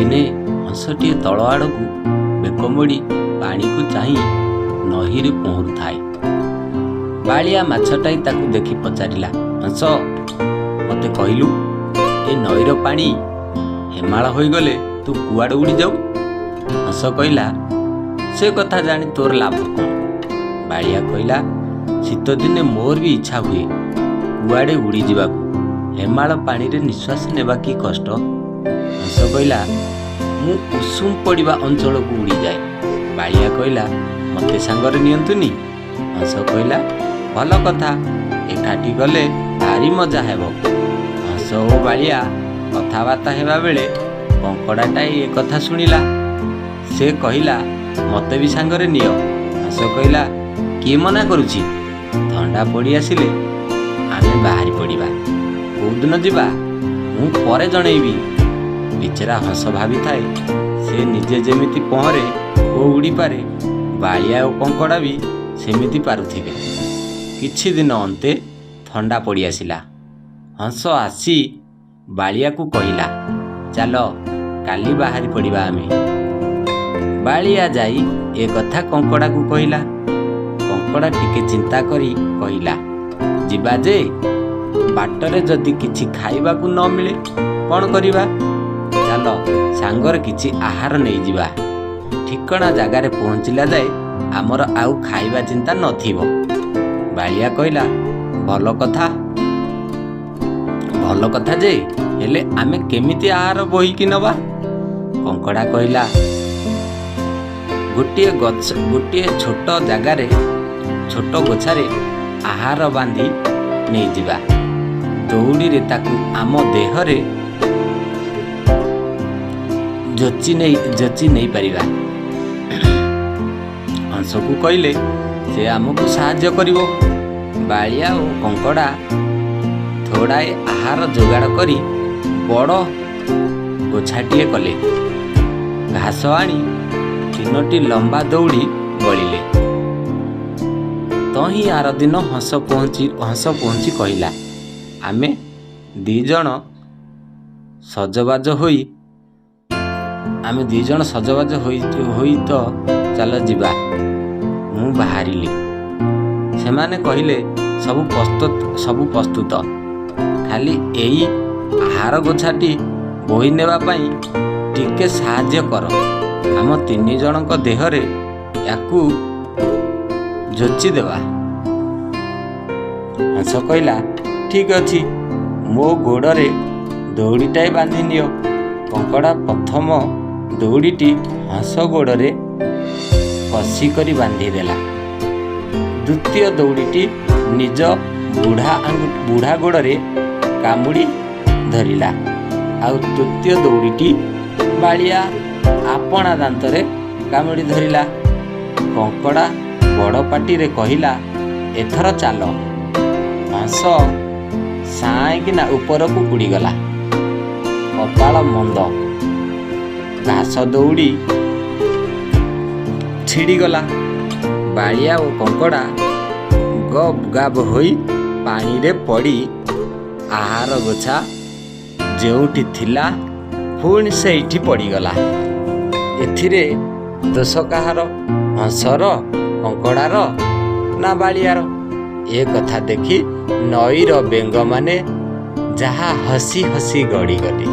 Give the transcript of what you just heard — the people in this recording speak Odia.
ଦିନେ ହଂସଟିଏ ତଳ ଆଡ଼କୁ ବେକ ମୋଡ଼ି ପାଣିକୁ ଚାହିଁ ନଈରେ ପହଁରୁଥାଏ। ବାଳିଆ ମାଛଟାଏ ତାକୁ ଦେଖି ପଚାରିଲା, ହଂସ, ମୋତେ କହିଲୁ, ଏ ନଈର ପାଣି ହେମାଳ ହୋଇଗଲେ ତୁ କୁଆଡ଼େ ଉଡ଼ିଯାଉ? ହଂସ କହିଲା, ସେ କଥା ଜାଣି ତୋର ଲାଭ କ'ଣ? ବାଳିଆ କହିଲା, ଶୀତଦିନେ ମୋର ବି ଇଚ୍ଛା ହୁଏ କୁଆଡ଼େ ଉଡ଼ିଯିବାକୁ। ହେମାଳ ପାଣିରେ ନିଶ୍ୱାସ ନେବା କି କଷ୍ଟ! ହଂସ କହିଲା, ମୁଁ ଉଷୁମ ପଡ଼ିବା ଅଞ୍ଚଳକୁ ଉଡ଼ିଯାଏ। ବାଳିଆ କହିଲା, ମୋତେ ସାଙ୍ଗରେ ନିଅନ୍ତୁନି? ହଂସ କହିଲା, ଭଲ କଥା, ଏକାଠି ଗଲେ ଭାରି ମଜା ହେବ। ହଂସ ଓ ବାଳିଆ କଥାବାର୍ତ୍ତା ହେବା ବେଳେ କଙ୍କଡ଼ାଟାଏ ଏ କଥା ଶୁଣିଲା। ସେ କହିଲା, ମୋତେ ବି ସାଙ୍ଗରେ ନିଅ। ହଂସ କହିଲା, କିଏ ମନା କରୁଛି? ଥଣ୍ଡା ପଡ଼ି ଆସିଲେ ଆମେ ବାହାରି ପଡ଼ିବା। କୋଉଦିନ ଯିବା, ମୁଁ ପରେ ଜଣେଇବି। ବିଚରା ହଂସ ଭାବିଥାଏ, ସେ ନିଜେ ଯେମିତି ପହଁରେ ଓ ଉଡ଼ିପାରେ, ବାଳିଆ ଓ କଙ୍କଡ଼ା ବି ସେମିତି ପାରୁଥିବେ। କିଛି ଦିନ ଅନ୍ତେ ଥଣ୍ଡା ପଡ଼ି ଆସିଲା। ହଂସ ଆସି ବାଳିଆକୁ କହିଲା, ଚାଲ, କାଲି ବାହାରି ପଡ଼ିବା ଆମେ। ବାଳିଆ ଯାଇ ଏ କଥା କଙ୍କଡ଼ାକୁ କହିଲା। କଙ୍କଡ଼ା ଟିକେ ଚିନ୍ତା କରି କହିଲା, ଯିବା ଯେ, ବାଟରେ ଯଦି କିଛି ଖାଇବାକୁ ନ ମିଳେ କ'ଣ କରିବା? ଚାଲ, ସାଙ୍ଗରେ କିଛି ଆହାର ନେଇଯିବା। ଠିକଣା ଜାଗାରେ ପହଞ୍ଚିଲା ଯାଏ ଆମର ଆଉ ଖାଇବା ଚିନ୍ତା ନଥିବ। ବାଳିଆ କହିଲା, ଭଲ କଥା, ଭଲ କଥା ଯେ, ହେଲେ ଆମେ କେମିତି ଆହାର ବୋହିକି ନେବା? କଙ୍କଡ଼ା କହିଲା, ଗୋଟିଏ ଗଛ ଗୋଟିଏ ଛୋଟ ଜାଗାରେ ଛୋଟ ଗୋଛାରେ ଆହାର ବାନ୍ଧି ନେଇଯିବା। ଦଉଡ଼ିରେ ତାକୁ ଆମ ଦେହରେ ଯୋଚି ନେଇପାରିବା। ହଂସକୁ କହିଲେ ସେ ଆମକୁ ସାହାଯ୍ୟ କରିବ। ବାଳିଆ ଓ କଙ୍କଡ଼ା ଥୋଡ଼ାଏ ଆହାର ଯୋଗାଡ଼ କରି ବଡ଼ ଗୋଛାଟିଏ କଲେ। ଘାସ ଆଣି ତିନୋଟି ଲମ୍ବା ଦଉଡ଼ି ଗଳିଲେ। ତହିଁ ଆରଦିନ ହଂସ ପହଞ୍ଚି କହିଲା, ଆମେ ଦି ଜଣ ସଜବାଜ ହୋଇ ତ ଚାଲ ଯିବା, ମୁଁ ବାହାରିଲି। ସେମାନେ କହିଲେ, ସବୁ ପ୍ରସ୍ତୁତ, ଖାଲି ଏଇ ଆହାର ଗୋଛାଟି ବୋହି ନେବା ପାଇଁ ଟିକେ ସାହାଯ୍ୟ କର। ଆମ ତିନି ଜଣଙ୍କ ଦେହରେ ୟାକୁ ଯୋଚି ଦେବା। ହଂସ କହିଲା, ଠିକ୍ ଅଛି, ମୋ ଗୋଡ଼ରେ ଦଉଡ଼ିଟାଏ ବାନ୍ଧି ନିଅ। କଙ୍କଡ଼ା ପ୍ରଥମ ଦଉଡ଼ିଟି ହଂସ ଗୋଡ଼ରେ କସି କରି ବାନ୍ଧିଦେଲା। ଦ୍ୱିତୀୟ ଦଉଡ଼ିଟି ନିଜ ବୁଢ଼ା ଗୋଡ଼ରେ କାମୁଡ଼ି ଧରିଲା। ଆଉ ତୃତୀୟ ଦଉଡ଼ିଟି ବାଳିଆ ଆପଣା ଦାନ୍ତରେ କାମୁଡ଼ି ଧରିଲା। କଙ୍କଡ଼ା ବଡ଼ ପାଟିରେ କହିଲା, ଏଥର ଚାଲ। ହଂସ ସାଇଁକିନା ଉପରକୁ ଉଡ଼ିଗଲା। କପାଳ ମନ୍ଦ, ଘାସ ଦଉଡ଼ି ଛିଡ଼ିଗଲା। ବାଳିଆ ଓ କଙ୍କଡ଼ା ଗବ୍ ଗାବ୍ ହୋଇ ପାଣିରେ ପଡ଼ି ଆହାର ଗୋଛା ଯେଉଁଠି ଥିଲା ପୁଣି ସେଇଠି ପଡ଼ିଗଲା। ଏଥିରେ ଦୋଷ କାହାର? ହଂସର, କଙ୍କଡ଼ାର ନା ବାଳିଆର? ଏ କଥା ଦେଖି ନଈର ବେଙ୍ଗମାନେ ଯାହା ହସି ହସି ଗଡ଼ିଗଲେ।